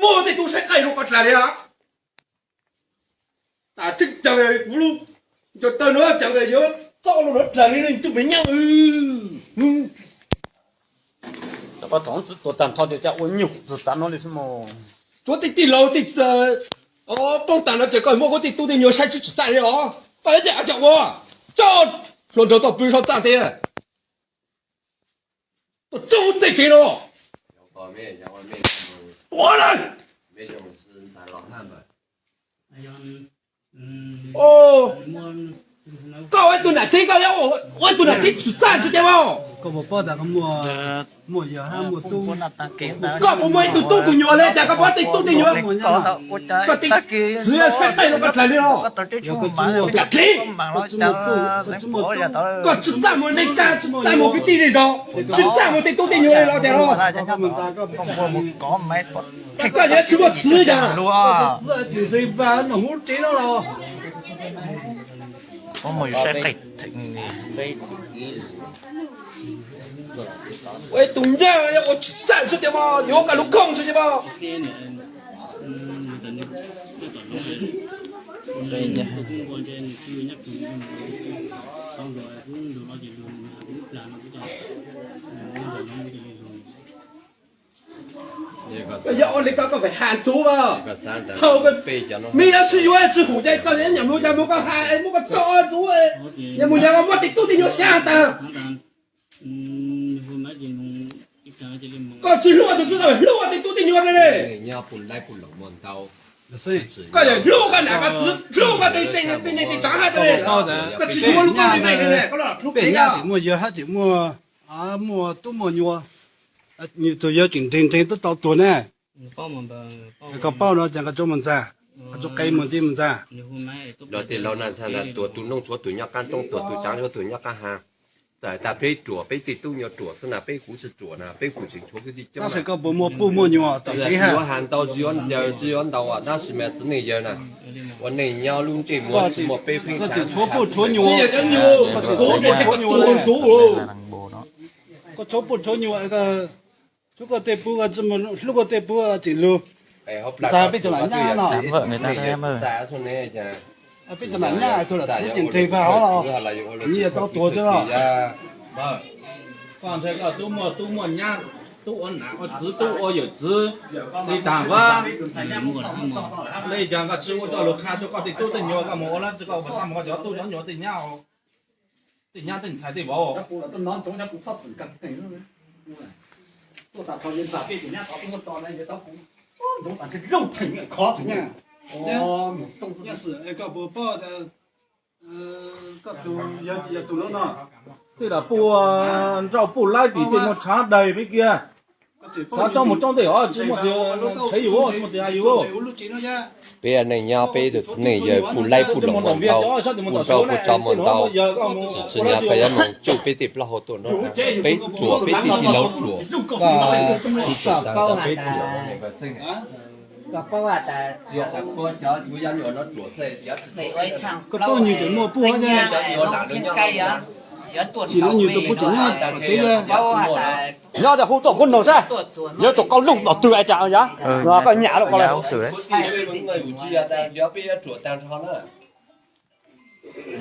Muaj tej tub saib qeej rau koj dlaag li a. Tseeb ceeb kuv lub ncuav taw nuav ceeb yuav txob lug nuav dlaag li tub me nyuam. Thaum txwv tuag tag nrho ces ua nyuj txwv tav no li xwb mog. Tsuav tej tij laug tej poob tag no ces koj muab kuv tej tub tej nyuam saib tsis txaj li os. Koj ib txhij coj ua, coj hluas nraug tuaj pw saum txaj tiag. Tuaj txug tej tsev no. Tuav lawm. Koj ua ib tug nam tsev, koj ua ib tug nam tsev tsis txaj tsis tias mas. Koj puas muaj ib tug tub tug nyuam li cas koj puas tej tub tej nyuam? Koj tej txiv saib qeej rau koj dlaag li los? Koj tsis txaj muag neej tsa, tsis txaj muag kwv tij neej nraug, tsis txaj muag tej tub tej nyuam li los tias los? Koj yuav tsis muaj txiv cas? Ua ib tug nyab ua tsis txaj tsis tias mas yuav koj lub khoom tsis tias mas. Koj yog ua li koj, koj feem has ntxuv mas. Thaum me yuav sib yuav tsis hum ces koj nyam mus nyam mus koj has muab koj tso ntxuv, nyam mus nyam muab tej tub tej nyuam xyab tag. Koj tsis hlub tus txiv, koj hlub tej tub tej nyuam li. Koj yog hlub koj nam koj txiv, hlub koj tej neej tej tsav hab tas li. Koj tsis yuav lub koj li neej li, koj los hlub peb nyab. Muaj yawg hab tias muaj, muaj tub muaj nyuam, nws tus yawg tseem nreeg nreeg twb tau tuag ne. Koj paub no ces koj tsuas mus ntxa, koj tsuas qe mus ntij mus ntxa. Los tej laug na ntxhais ntawd tuag tus noog tshuav tus nyob qab roob, tuag tus tsaav tshuav tus nyob qab hav. Txawm tas peb ruam, peb tej tub nyuam ruam xwb na, peb kuv tsis ruam na, peb kuv tseem tshuav kwv tij coob. Tab sis koj puas muaj pug muaj nyuam tom tsev hab? Yuav has ntau tsis yuav ntau, tsis yuav ntau, tab sis mas txiv neej yawg na, ua neej nyob lub ntsej muag tsis muaj peb feeb. Koj tseem tshuav pug tshuav nyuam, koj tseem tshuav pug tshuav nyuam, koj tshuav pug tshuav nyuam, tshuav koj tej pug, hlub koj tej pug tseem lug ntxa peb cov nam nyab no. Peb cov nam nyab txhua txwv ces nreg pag hov los, nyias tau tuag thiab los. Koj ntshe koj tub muaj tub muaj nyab, tub ua nam ua txiv, tub ua yawm txiv li tag vab. Le cas koj tsis ua coj lug qha rua koj tej tub tej nyuam, koj mus ua lawv tsis, koj puas txaj muag koj cov tub cov nyuam tej nyab, tej nyab tej ntxhais tej vauv? Koj puas paub, yog tus no no, tej lam puj nrauj puj laib tim tej muag tshav daig peb kiag, xav coj mus tsoob tej os, tsis muaj tus nrhev yus, tsis muaj tus hais yus. Peb neej nyob peb tus txiv neej yawg puj laib puj loos muaj ntau, puj nrauj puj tso muaj ntau. Tsis tsis nyog koj yuav mus tsuj peb tej plaub hau tuaj nrog peb ruam, peb tej tij laug ruam, koj tsis ruam tas peb ruam. Koj paub tas, koj paub nyuam tseem muaj puj, tsis muaj nyuam tus puj tseem nyob tom tsev. Nyob tias hu tuaj kuv noog saib, yog tus qau looj tom twg es cas yog koj nyam rau qau lawm.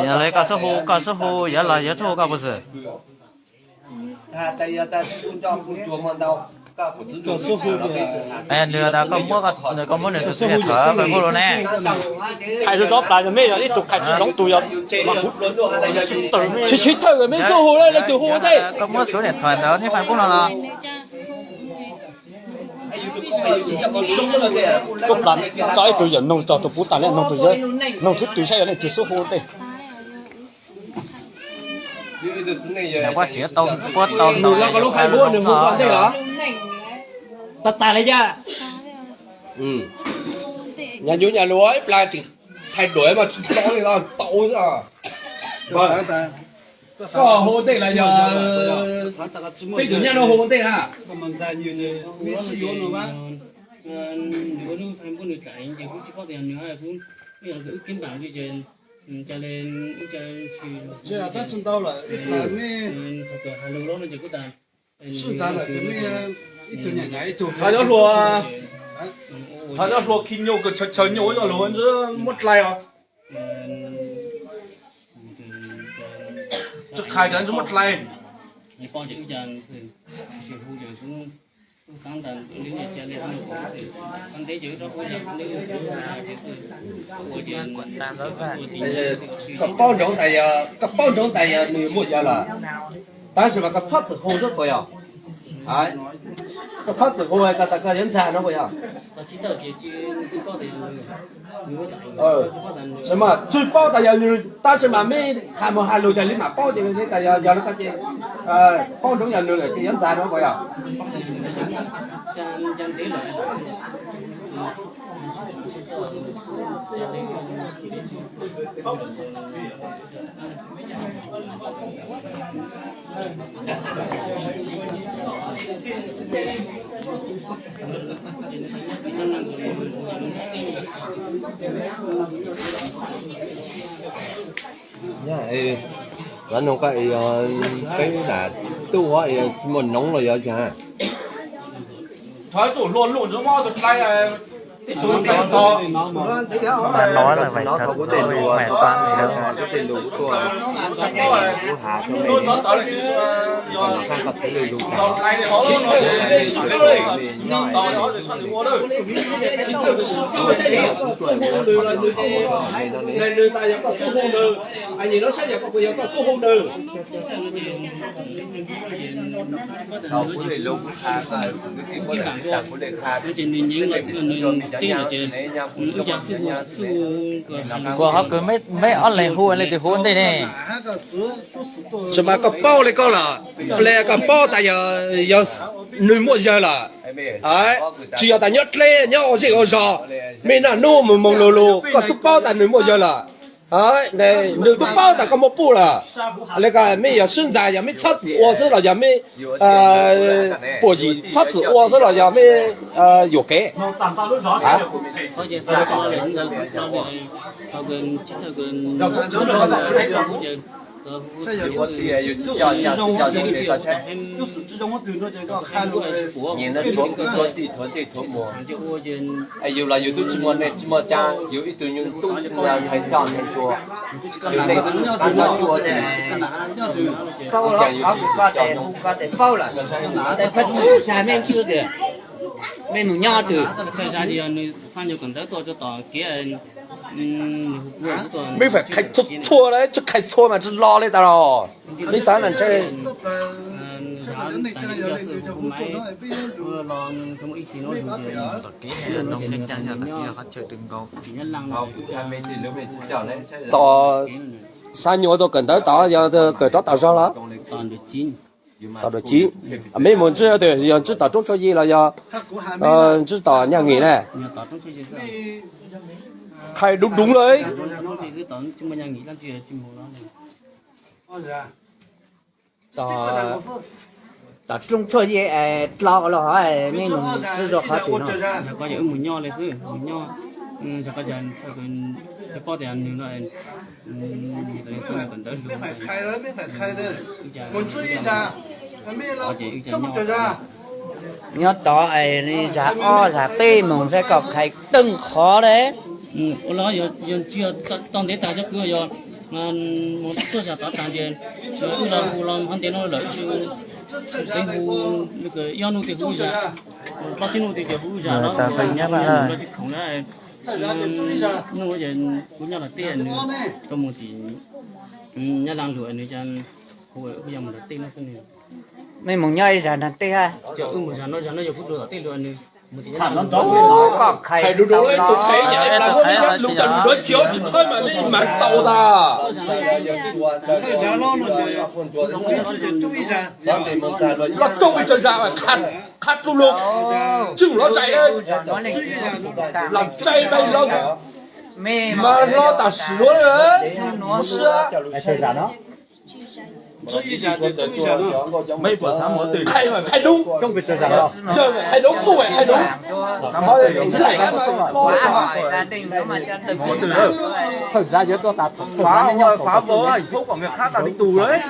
Yog li koj xub hu, koj xub hu, yog los yog xub hu koj puas xwm? Nws tas koj muab, koj muab nws tus xwm thawm koj kuj lus ne. Hais zog zov plas yog mej yog ib tug qhais tsis hloov tug yog, tsis tsis thawj mej xub hu le leej twg hu ua ntej. Koj muab xub niam thawm ntawd neb fais pub no los. Koj plas tso ib tug yawm noog tso tus puv tas le noog tus yawg, noog thwb twg saib yog leej twg xub hu ua ntej. Nws puab tau, puab tau nws lub fais pub nws hu ua ntej los? Tas tas le cas? Nyab nyuj nyab lua ib plag tseem thaij duam mas tsis tau li los tau xwb. Koj hu ua ntej los yog peb tus nyab no hu ua ntej na? Sib ntxav lawm ces mej Thov nyob hluas, thov nyob hluas khi nyuj kws chaw chaw nyuj yog luag ntsis muab dlai os. Tsis qhais cov ntsis muab dlai. Koj paub ntsoov tas yog, koj paub ntsoov tas yog nws muaj yawg lawm, tab sis mas koj txhob txwm hu xwb puas yog? Koj txhob txwm hu koj tas koj yuav ntxag no puas yog? Tsis mas tsis paub tas yog nws, tab sis mas mej hais mus hais lus ces li mam paub ces tas yog yog no koj ces paub ntsoov yog nws lawm ces yuav ntxag no puas yog? Peb lam tub tsis muaj noov los yog cas? Thov txuj hlua luj ntsuav mob tus dlai, ib tug dlai tod. Nws tas yog koj xub hu nws, nws no saib yog koj puas yog koj xub hu nws. Kuas qhov kws meb ob leeg hu leej twg hu ua ntej ne? Tsis mas koj paub li koj lawm, le koj paub tas yog, yog nws muaj yawg lawm. Tsis yog tas nyob dleb nyob ua zej ua zog, mej naj nub mus moog lug lug koj twb paub tas nws muaj yawg lawm. Nws twb paub tas koj muaj puj lawm, le koj mej yog sib ntxag yog mej txhob txwm ua xwb los yog mej puas yim txhob txwm ua xwb los yog mej yuam kev. Yus los yus twb tsis muaj neej tsis muaj tsav, yus ib tug nyuj tub ntxhais coj ntxhais tsuag, yus neej tub ntxhais coj tub ntxhais tsuag, yus tsis coj nyuj tub ntxhais coj nyuj. Mej mus nyob twg? Nws xa nyuag kawm ntawv tuaj rau tom kev. Mej faim qhia txhua txhua, tsis qhia txhua mas tsis los li tas los. Mej xav na ntshe tos xa nyuag tuaj kawm ntawv tod yog kawm rov tom zog los? Tom dua tsiv. Mej mus ntsib, yog ntsib tom roob tshuaj yej los yog ntsib tom nyaj ngim na? Qhia duv duv lawm. Tom roob tshuaj yej dlo los mej mus zoj qhov twg no? Yog koj yog wb mus nyob li xwb, mus nyob, yog koj yog, paub tias nws no, kawm ntawv lug, wb ces wb ces nyob. Nyob tod es zag ob zag peb moog saib koj qhia teej qhov le. Ua los yog tsis tau ntev tag cov kwv yog mus tuaj zag tod tag ces wb los hu los hov ntev no lawm, peb hu, ib ob hnub twg hu zag, plaub tsib hnub twg ces hu zag los hu zag, mus zag tsis khoom na. Hnub ces kuv nyob lawm tej nws rau mus tim Nyab Laj lug nws hu wb yog mus tom tej no xwb. Mej mus nyob ib zag nrag tej hab? Wb mus zag no, zag no yog kuv dua tom tej lug nws. Koj qhia duv duv lawm, tus qhia yam nyob ntawm nws duav tsis ob tsis qhab mas mej mas tau tas. Los txog peb tsaug zag, qhab dlub lug, tswj lov zais, lam zais npaum lawm, mas hlo tam sim nuav lawm. Qhia duv, qhia duv, puj, qhia duv. Thawj zav yuav tuaj tas, phab vauv hais phoob kom nws khab tas li tus lawm.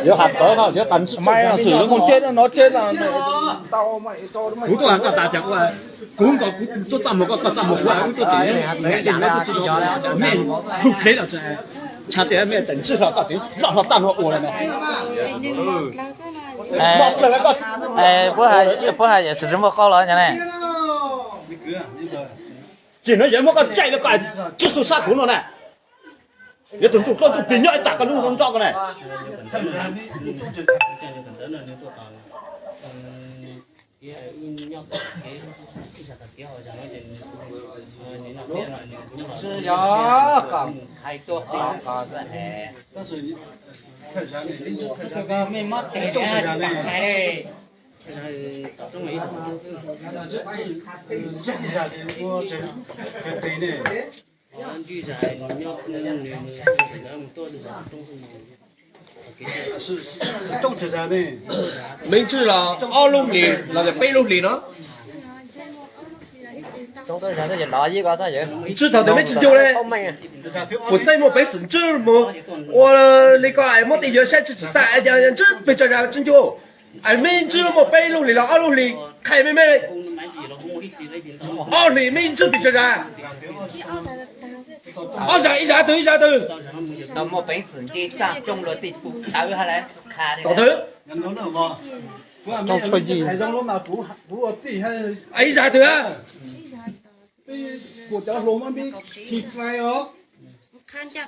Yuav has tawv no yuav tas, Maiv, xwm lub moog tseb no tseb no. Kuv tuaj has koj tas cas, kuv nkaus kuv tuaj txaj muag koj, koj txaj muag kuv, wb tuaj tseem mej plhu dleb los, tshav tias mej tseem ntswj hlo koj tseem loj hlo tag nrho ua lawm na. Moj plawg koj. Puab hais yawm txiv tsis muaj qauj los cas ne? Tsis no yog muab koj caij rau koj tsis xu sab kuv no na. Yog tus ntsuj plig ntsuj plig nyob ib tag koj lub nroj ko na. Tsis yog kom hais tuaj qhov ko xwb es. Mej mob tes, Mej ntswj los ob lub hlis los peb lub hlis no? Ntswj thaum twg mej tsis ncu le? Puas xaij muaj peev xwm ntswj mus ua li ko es muab tej yawg saib tsis txawj es ntswj pes tsawg zag tsis ncu? Es mej ntswj muaj peb lub hlis los ob lub hlis, qhia mej mej. Ob hlis mej ntswj pes tsawg zag? Ob zag, ib zag twg ib zag twg? Muaj peev xwm nce txaj rooj luag tej pum tawv hab lawm. Tom twg? Ib zag twg? Kuv cov hluas mas mej khi hlais os. Qhia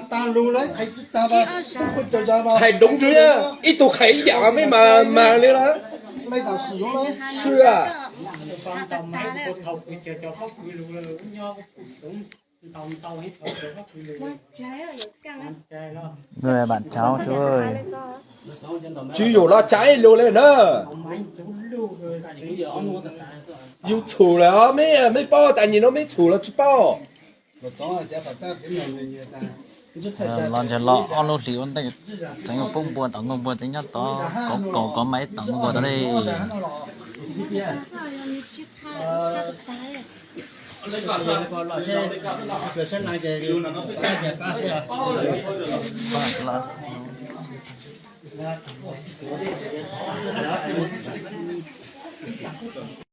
tag lug lawm, qhia tsis tag mas, qhia doov ntsis, ib tug qhia ib yam mej mas mag li lawm. Xwb. Bạn cháu chú ơi. Tsis yog los tsav ib lug li na. Yus txhum lawm os, mej, mej paub tas nyim no mej txhum los tsis paub. Los ntshe los ob lub hlis ua ntej, tseev poob npua tom nkuaj npua tseev nyob tod, kaum kaum kaum maj ib tom nkuaj tod li.